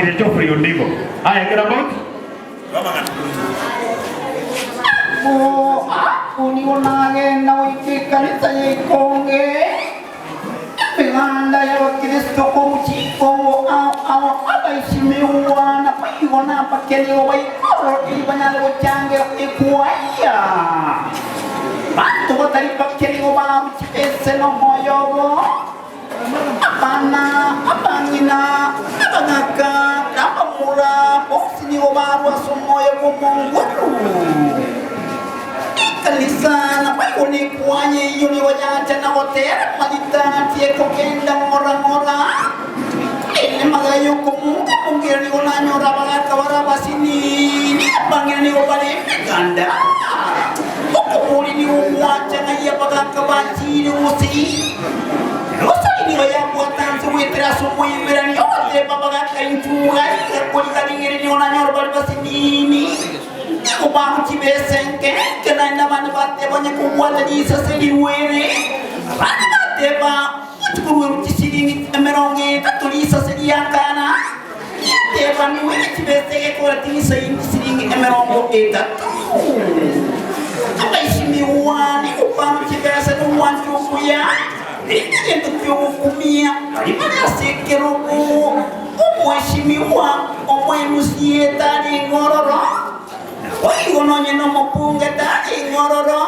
Geoffrey Ondigo. Aye kera mauti. Abwo abwo nigo nagenda goika ekanisa ya Ikonge, emeganda y'Abakristo korwa chingongo ao ao, abaisimiwa naboigo nabakenigo ba igoro erio banyare gochangera ekwaya. Abanto batari bakenigo barwe chibese nomoyo obo. Abana, abang'ina, abagaka, na abamura bonsi nigo barwa ase omoyo bw'Omonguru. Ekanisa naboigo nekwanya eyio nigo yacha na gotera amaritati ekogenda ng'ora ng'ora. Korende magega y'okomunga omongera nigo nanyora abagaka bare abasinini, abang'ina nigo bare emeganda. Okoboria nigo gwacha ng'ai abagaka bachiire gose Rosari nigo yabwata nse goetera ase omoiberania ogoteba abagaka inchuo gaiga koriga-rigereria nigo nanyora bare basinini. Nigo bagochia besenke enke naende abande bateba onye kobwata risase rirwere. Abande bateba gochia koruerwa chisiringi 30 risase riakana. Riateba nigo ere chibesa egekora tigisaini chisiringi 30. Abaisimiwa nigo barwa chibesa nogwancha okuya, rende egento ki'ogokumia baria bare ase ekerogo. Omoisimiwa omoirusie tarenge ororo, naboigo nonye nomokunge tarenge ororo.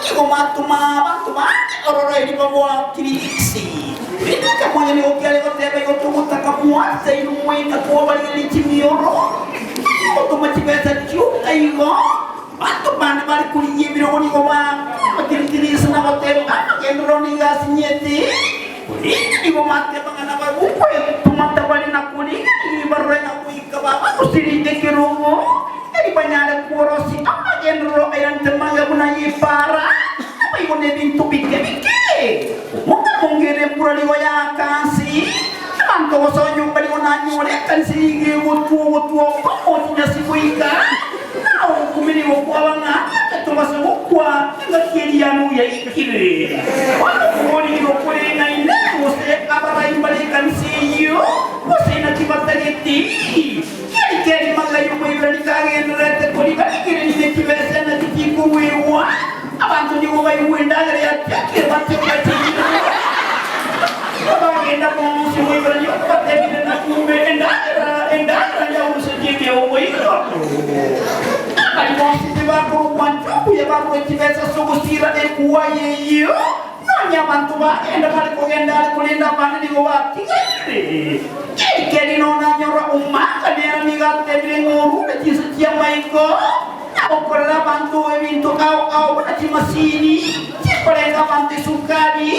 Nigo batoma abanto bande ororo erio bagoakirisi. Rende ekemoyo nigo kiare goteba igo togotaka mwanse inwe mwenka kwabarigereria chimioro, gotoma chibesa chioka igo. Abanto bande bare korigia ebirogo nigo bakobatiritirise na goteba amagenderero nigo asinyete. Korende nigo bateba ng'a nabarabwo nkwetoma tabari na korigereria ribarura ng'a goika babarusirie ekerogo. Erio banyare kworosia amagenderero ayante maya buna y'epaara, naboigo nebinto bike bike. Omonto amongere embura rigo y'akansi, abanto gosoa nyomba rigo nanyore ekanisa nigo egotwa ogotwa okomo chinyasi goika, na ogokumia nigo kwaba ng'a tetobasa gokwa engaki eriano yaikire. Bono okobori nigo kore ng'a inee gose abarai mbare ekanisa eyio, gose inaki batagete? Keri keri magega y'omoibera rikagendererete koriga-rigereria ne chibesa naki chikoruegwa. Abanto nigo baigwa endagera yatiakire batioka chiira. Nigo bagenda bonsi omoibera nigo obatebire na kumbe endagera endagera yarusetie ekeongo igoro. Abari bonsi tibakorokwa nchogu yabarure chibesa ase ogosiira ekuwa eyio. Nonya abanto bagenda bare kogenda are korende abande nigo batigaire. Keri nonanyora omaka nere nigo atebire ng'a orure chinsa chi'amaiko na gokorera abanto ebinto ao ao buna chimasini chikorenga abanto esukari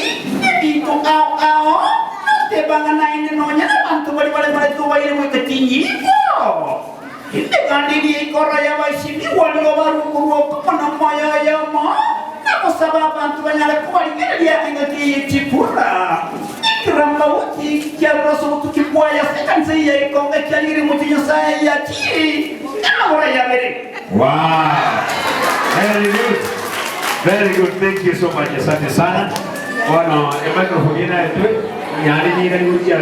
ebinto ao ao noteba ng'a naende nonya nabanto baria baremarete obaire goika chinyigo. Emeganda eria eikoro y'abaisimiwa nigo barue korwa okomo na omoyo oyomo, na gosaba abanto banyare kobarigereria engaki eye chikura. Ekerambauti kiarure ase obotuki bwaye ase ekanisa eye ya Ikongo ekiarigereria omochie o Nyasae yachire amagoro aye abere. Wow. Very good. Very good. Thank you so much. Asante sana. Bono e microphone ere naetwe, nyare niga nigochia.